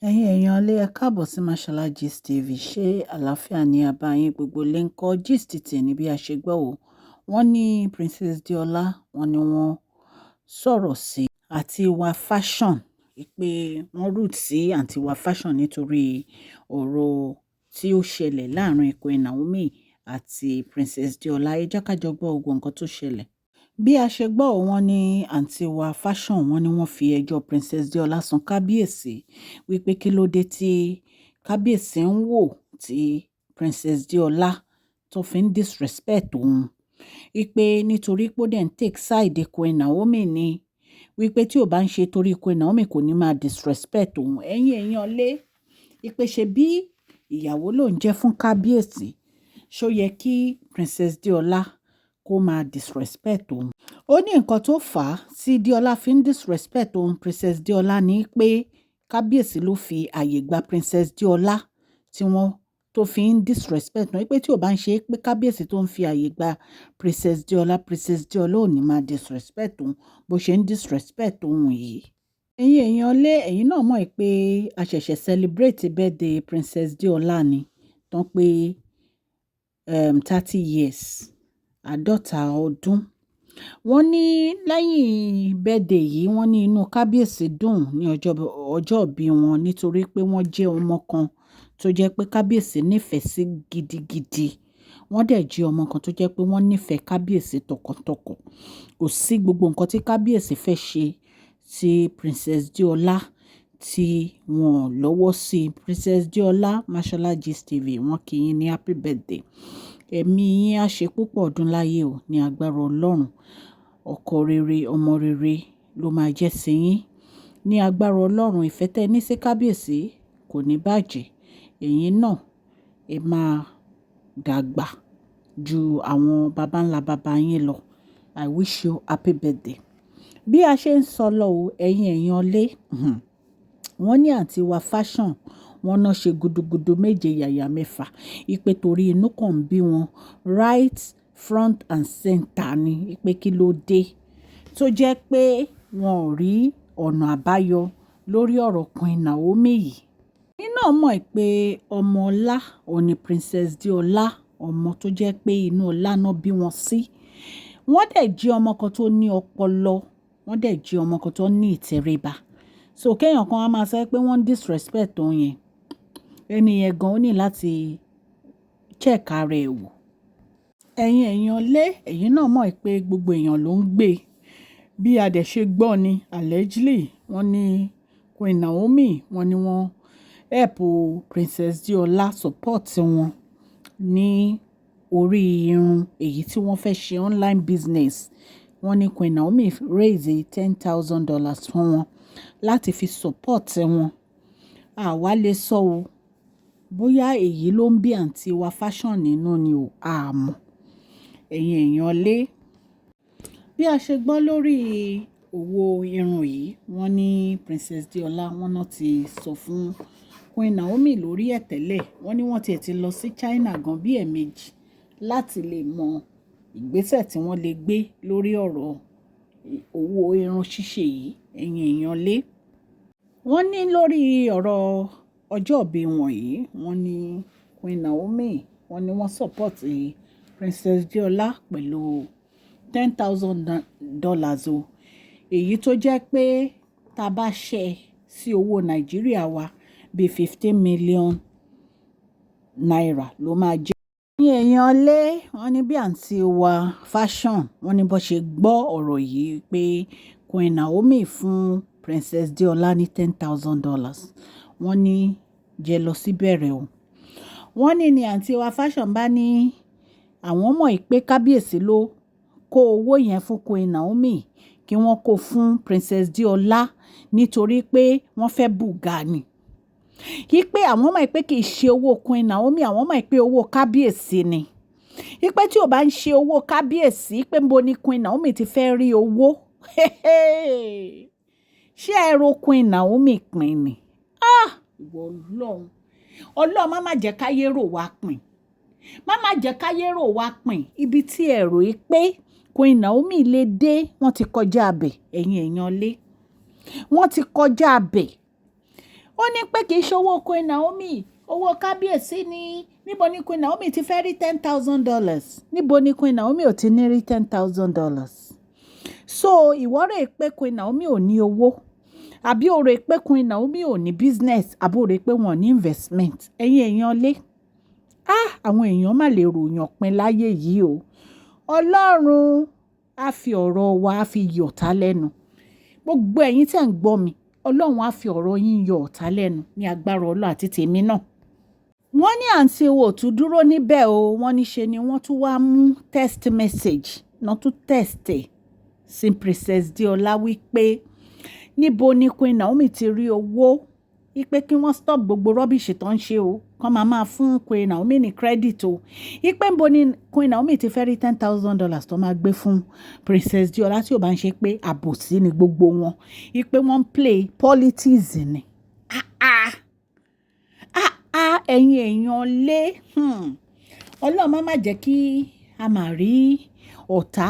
Ẹ̀yin èèyàn ilé, ẹ káàbọ̀ sí Mashola Gist TV. Ṣé àlàáfíà ni a bá yín? Gbogbo lè ń kọ́ gist tì ní bí a ṣe gbọ́ o. Wọ́n ní Princess Deola, wọ́n ní wọ́n sọ̀rọ̀ sí àǹtí wa Fashion, pé wọ́n rude sí àǹtí wa Fashion nítorí ọ̀rọ̀ tí ó ṣẹlẹ̀ láàrin Queen Naomi àti Princess Deola. Ẹ jẹ́ ká jọ gbọ́ gbogbo nǹkan tó ṣẹlẹ̀. Bí a ṣe gbọ́, wọ́n ní àǹtí wa Fashion, wọ́n ní wọ́n fi ẹjọ́ Princess Deola sùn kábíyèsí wípé kí ló dé tí kábíyèsí ń wò tí Princess Deola tó fi ń disrespect òun, wípé nítorí pé ó dẹ̀ ń take side Queen Naomi ni, wípé tí ò bá ń ṣe torí Queen Naomi, kò ní máa disrespect òun. Ẹ̀yin èèyàn lé, wípé ṣe bí ìyàwó ló ń jẹ́ fún kábíyèsí, ṣó yẹ kí Princess Deola kó máa disrespect òun? Ó ní nǹkan tó fà á tí Deola fi ń disrespect òun, Princess Deola, ní pé kábíyèsí ló fi àyè gba Princess Deola tí wọ́n tó fi ń disrespect náà, pé tí ò bá ń ṣe pé kábíyèsí tó ń fi àyè gba Princess Deola, Princess Deola ò ní máa disrespect òun bó ṣe ń disrespect òun yìí. Ẹ̀yin èèyàn lé, ẹ̀yin náà mọ̀ pé a ṣẹ̀ṣẹ̀ celebrate birthday Princess Deola ni tán pé 30 years, 50 ọdún. Wọ́n ní lẹ́yìn birthday yìí, wọ́n ní inú kábíyèsí dùn ní ọjọ́ ìbí wọn, nítorí pé wọ́n jẹ́ ọmọ kan tó jẹ́ pé kábíyèsí nífẹ̀ẹ́ sí gidigidi. Wọ́n dẹ̀ jẹ́ ọmọ kan tó jẹ́ pé wọ́n nífẹ̀ẹ́ kábíyèsí tọkàntọkàn. Kò sí gbogbo nǹkan tí kábíyèsí fẹ́ ṣe tí Princess Deola tí wọ́n lọ́wọ́ sí. Princess Deola, Mashola Gist TV wọ́n kí yín ní happy birthday. Ẹ̀mí yín á ṣe púpọ̀ ọdún láyé o ní agbára Ọlọ́run. Ọkọ rere, ọmọ rere ló máa jẹ́ sí yín. Ní agbára Ọlọ́run, ìfẹ́ tẹ ní sí kábíyèsí kò ní bàjẹ́. Ẹ̀yin náà ẹ máa dàgbà ju àwọn baba ńlá baba yín lọ. I wish you happy birthday. Bí a ṣe ń sọ lọ o, ẹ̀yin èèyàn lé, wọ́n ní àǹtí wa Fashion, wọ́n náà ṣe gudugudu méje yàyà mẹ́fà, ìpè torí inú kan ń bí wọn right front and center ni, ìpè kí ló dé tó jẹ́ pé wọn ò rí ọ̀nà àbáyọ lórí ọ̀rọ̀ Queen Naomi yìí. Ẹ̀yin náà mọ̀ pé ọmọ ọlá òní Princess Deola, ọmọ tó jẹ́ pé inú ọlá náà bí wọn sí. Wọ́n dẹ̀ jẹ́ ọmọ kan tó ní ọpọlọ, wọ́n dẹ̀ jẹ́ ọmọ kan tó ní ìtẹríba. So kéèyàn kan á máa sọ pé wọ́n disrespect òun yẹn, ẹni yẹn gan ó ní láti check ara ẹ̀ wò. Ẹ̀yin èèyàn lé, ẹ̀yin náà mọ̀ pé gbogbo èèyàn ló ń gbé. Bí a dẹ̀ ṣe gbọ́ ni, allegedly, wọ́n ní Queen Naomi, wọ́n ní wọ́n help Princess Deola, support wọn ní orí irun èyí tí wọ́n fẹ́ ṣe, online business. Wọ́n ní Queen Naomi raise $10,000 fún wọn láti fi support wọn. Àwa lè sọ o bóyá èyí ló ń bí àǹtí wa Fashion nínú ni o, a mọ̀. Ẹ̀yin èèyàn lé, bí a ṣe gbọ́ lórí òwò irun yìí, wọ́n ní Princess Deola, wọ́n náà ti sọ fún Queen Naomi lórí ẹ̀ tẹ́lẹ̀. Wọ́n ní wọ́n tiẹ̀ ti lọ sí China gan bí ẹ̀ẹ̀mejì láti lè mọ ìgbésẹ̀ tí wọ́n lè gbé lórí ọ̀rọ̀ òwò irun ṣíṣe yìí. Ẹ̀yin èèyàn lé, wọ́n ní lórí ọ̀rọ̀ ọjọ́ ìbí wọn yìí, wọ́n ní Queen Naomi, wọ́n ní wọ́n support Princess Deola pẹ̀lú $10,000 o, èyí tó jẹ́ pé tá a bá ṣẹ́ sí owó Nàìjíríà wa, bíi ₦15 million ló máa jẹ́. Ẹ̀yin èèyàn lé, wọ́n ní bí àǹtí wa Fashion, wọ́n ní bó ṣe gbọ́ ọ̀rọ̀ yìí pé Queen Naomi fún Princess Deola ní $10,000, wọ́n ní jealousy bẹ̀rẹ̀ o. Wọ́n ní àǹtí wa Fashion bá ní àwọn mọ̀ pé kábíyèsí ló kó owó yẹn fún Queen Naomi kí wọ́n kó fún Princess Deola nítorí pé wọ́n fẹ́ bùgà ni, kí pé àwọn mọ̀ pé kì í ṣe owó Queen Naomi, àwọn mọ̀ pé owó kábíyèsí ni, wípé tí ò bá ń ṣe owó kábíyèsí, pé níbo ni Queen Naomi ti fẹ́ rí owó? Ṣé ẹ ro Queen Naomi pin ni? Ah, ìwọ Ọlọ́run, Ọlọ́run, má má jẹ́ káyé rò wá pin, má má jẹ́ káyé rò wá pin. Ibi tí ẹ rò í pé Queen Naomi lè dé, wọ́n ti kọjá abẹ. Ẹ̀yin èèyàn lé, wọ́n ti kọjá abẹ. Ó ní pé kì í ṣe owó Queen Naomi, owó kábíyèsí ni. Níbo ni Queen Naomi ti fẹ́ rí $10,000? Níbo ni Queen Naomi ò ti ní rí $10,000? So ìwọ rò pé Queen Naomi ò ní owó, àbí o rò pé Queen Naomi ò ní business, àbí o rò pé wọ́n ní investment? Ẹ̀yin èèyàn lé, ah, àwọn èèyàn má lè ròyàn pin láyé yìí o. Ọlọ́run á fi ọ̀rọ̀ wa á fi yọ ọ̀tá lẹ́nu. Gbogbo ẹ̀yin tí ẹ̀ ń gbọ́ mi, Ọlọ́run á fi ọ̀rọ̀ yín yọ ọ̀tá lẹ́nu ní agbára Ọlọ́run àti tèmi náà. Wọ́n ní àǹtí wo tún dúró níbẹ̀ o. Wọ́n ní ṣe ni wọ́n tún wá mú text message náà, tún text ẹ̀ sí Princess Deola wípé níbo ni Queen Naomi ti rí owó, wípé kí wọ́n stop gbogbo rubbish tó ń ṣe o, kán máa máa fún Queen Naomi ní credit o, wípé níbo ni Queen Naomi ti fẹ́ rí $10,000 tó máa gbé fún Princess Deola tí ò bá ń ṣe pé àbòsí ni gbogbo wọn, wípé wọ́n ń play politics ni. Ah ah ah ah, ẹ̀yin èèyàn lé, Ọlọ́run má má jẹ́ kí a máa rí ọ̀tá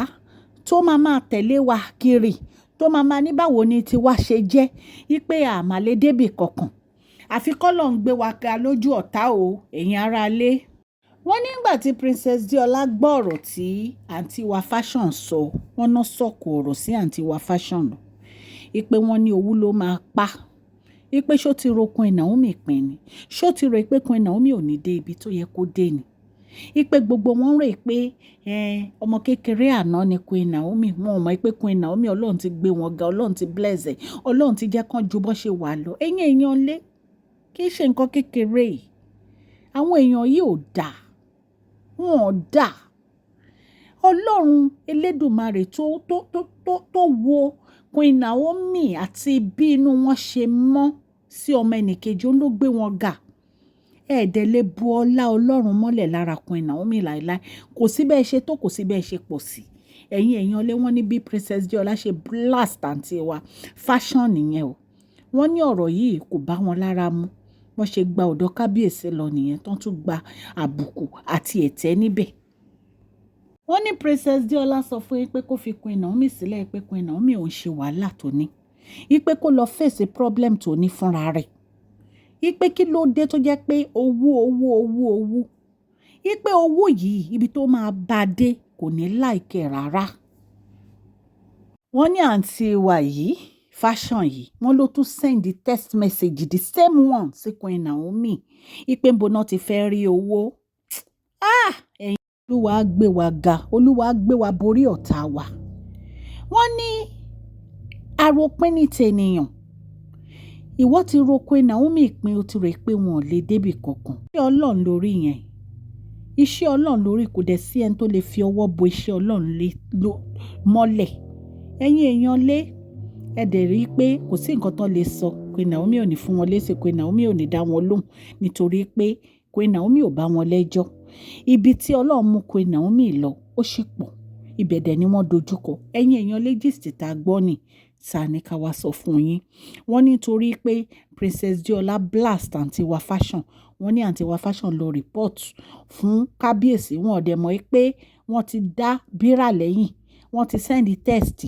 tó máa máa tẹ̀lé wa kiri, tó máa máa ní báwo ni tiwa ṣe jẹ́, wípé a máa lè débì kankan, àfi k'Ọlọ́run gbé wa ga lójú ọ̀tá o, ẹ̀yin aráalé. Wọ́n nígbà tí Princess Deola gbọ́ ọ̀rọ̀ tí àǹtí wa Fashion sọ, wọ́n ná sọ̀kò ọ̀rọ̀ sí àǹtí wa Fashion, wípé wọ́n ní owú ló máa pa, wípé ṣó ti ro Queen Naomi pin ni? Ṣó ti rò pé Queen Naomi ò ní dé ibi tó yẹ kó dé ni? Wípé gbogbo wọn rò pé ọmọ kékeré àná ni Queen Naomi. Wọn ò mọ̀ pé Queen Naomi, Ọlọ́run ti gbé wọn ga, Ọlọ́run ti bless ẹ̀, Ọlọ́run ti jẹ́ kán ju bó ṣe wà lọ. Ẹ̀yin èèyàn lé, kì í ṣe nǹkan kékeré yìí. Àwọn èèyàn yìí ò dáa, wọn ò dáa. Ọlọ́run Elédùmarè tó wo Queen Naomi àti bí inú wọn ṣe mọ́ sí ọmọ ẹnìkejì, ó ló gbé wọn ga. Ẹ̀ẹ́dẹ̀ lè bu ọlá Ọlọ́run mọ́lẹ̀ lára Queen Naomi láíláí. Kò sí bẹ́ẹ̀ ṣe tó, kò sí bẹ́ẹ̀ ṣe pọ̀ sí. Ẹ̀yin èèyàn lé, wọ́n ní bí Princess Deola ṣe blast àǹtí wa Fashion nìyẹn o. Wọ́n ní ọ̀rọ̀ yìí kò bá wọn lára mu. Wọ́n ṣe gba ọ̀dọ̀ kábíyèsí lọ nìyẹn, tán tún gba àbùkù àti ẹ̀tẹ́ níbẹ̀. Wọ́n ní Princess Deola sọ fún yín pé kó fi Queen Naomi sílẹ̀, pé Queen Naomi ò ń ṣe wàhálà tó ní, wípé kó lọ face problem tó ní fúnra rẹ̀, wípé kí ló dé tó jẹ́ pé owó, owó, owó, owó, wípé owó yìí, ibi tó máa bá dé, kò ní like rárá. Wọ́n ní àǹtí wa yìí Fashion yìí, wọ́n ló tún send the text message, the same one, sí Queen Naomi, wípé níbo náà ti fẹ́ rí owó. Ah, ẹ̀yin, Olúwa á gbé wa ga, Olúwa á gbé wa borí ọ̀tá wa. Wọ́n ní àròpin ní tènìyàn. Ìwọ ti ro Queen Naomi pin, o ti rò pé wọn ò lè débì kankan. Iṣẹ́ Ọlọ́run lórí yẹn. Iṣẹ́ Ọlọ́run lórí, kò dẹ̀ sí ẹni tó lè fi ọwọ́ bo iṣẹ́ Ọlọ́run lé mọ́lẹ̀. Ẹ̀yin èèyàn lé, ẹ dẹ̀ rí i pé kò sí nǹkan tó lè sọ. Queen Naomi ò ní fún wọn lésì, Queen Naomi ò ní dá wọn lóhùn, nítorí pé Queen Naomi ò bá wọn lẹ́jọ́. Ibi tí Ọlọ́run mú Queen Naomi lọ, ó sì pọ̀. Ibẹ̀ dẹ̀ ni wọ́n dojúkọ. Ẹ̀yin èèyàn lé, gist tá gbọ́ ni, ta ní ká wá sọ fún yín. Wọ́n ní torí pé Princess Deola blast àǹtí wa Fashion, wọ́n ní àǹtí wa Fashion lọ report fún kábíyèsí. Wọn ò dẹ̀ mọ̀ pé wọ́n ti dá bírà lẹ́yìn. Wọ́n ti send text,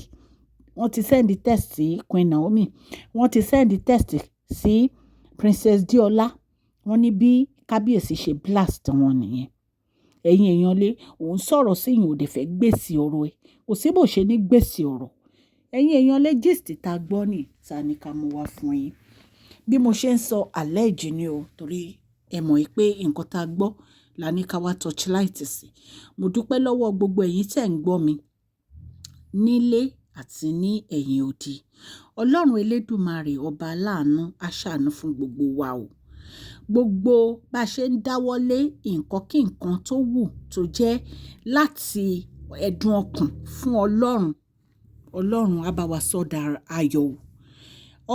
wọ́n ti send text sí Queen Naomi, wọ́n ti send text sí Princess Deola. Wọ́n ní bí kábíyèsí ṣe blast wọn nìyẹn. Ẹ̀yin èèyàn lé, òun sọ̀rọ̀ sí ìyẹn, ò dẹ̀ fẹ́ gbèsè ọ̀rọ̀ ẹ̀. Kò sí bó ṣe ní gbèsè ọ̀rọ̀. Ẹ̀yin èèyàn lé, gist tá gbọ́ ni, ta ní ká mú wá fún yín. Bí mo ṣe ń sọ, allege ni o, torí ẹ mọ̀ pé nǹkan tá gbọ́ la ní ká wá torchlight sí. Mo dúpẹ́ lọ́wọ́ gbogbo ẹ̀yin tí ẹ̀ ń gbọ́ mi nílé àti ní ẹ̀yìn odi. Ọlọ́run Elédùmarè, ọba aláàánú, á ṣàánú fún gbogbo wa o. Gbogbo bá ṣe ń dáwọ́lé nǹkan kí nǹkan tó wù tó jẹ́ láti ẹ̀dùn ọkàn fún Ọlọ́run, Ọlọ́run á bá wa sọ́dà ayọ̀ o.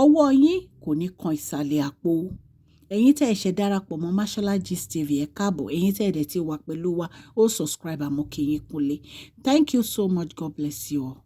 Ọwọ́ yín kò ní kan ìsàlẹ̀ àpò o. Ẹ̀yin tí ẹ ṣẹ̀ darapọ̀ mọ́ Mashola Gist TV, ẹ káàbọ̀. Ẹ̀yin tí ẹ dẹ̀ ti wà pẹ̀lú wa, ó subscribe, àmọ́ kí yín kúnlé. Thank you so much. God bless you all.